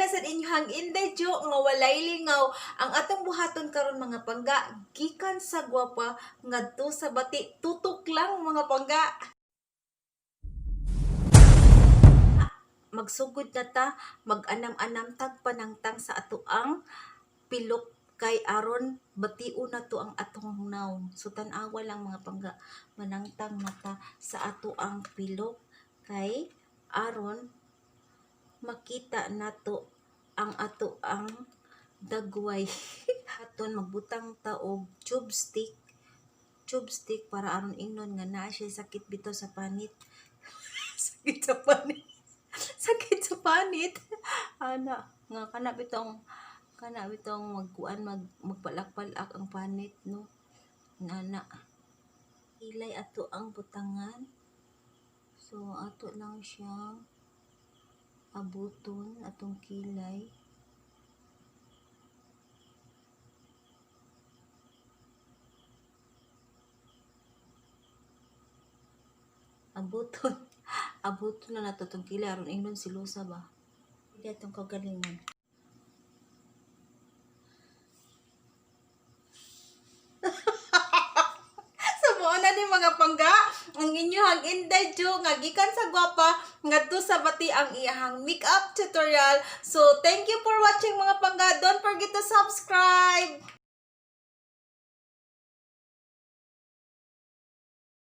na sad inyong Inday Jo nga walay lingaw. Ang atong buhaton karon, mga pangga, gikan sa Gwapa ngadto sa Bati. Tutok lang, mga pangga. Magsugod na ta, mag-anam-anam tag panangtang sa atoang pilok kay aron batio na to ang atong nawong. So tan-awa lang, mga pangga, manangtang na ta sa atoang pilok kay aron makita nato ang ato ang dagway. Aton magbutang ta og tube stick para aron ingnon nga naa siya sakit bitaw sa panit. Sakit sa panit. Sakit sa panit. Ana, nga kana bitong magkuan magpalak-palak ang panit, no. Nana. Kilay ato ang butangan. So ato lang siyang abuton atong kilay. Abuton. Abuton na nato tong kilay aron ingnon silusa ba. Hindi atong kagalingon. Sa mao na ni, mga pangga, ang inyong Inday Jo nga gikan sa Gwapa ngadto sa Bati ang iyahang makeup tutorial. So thank you for watching, mga pangga. Don't forget to subscribe.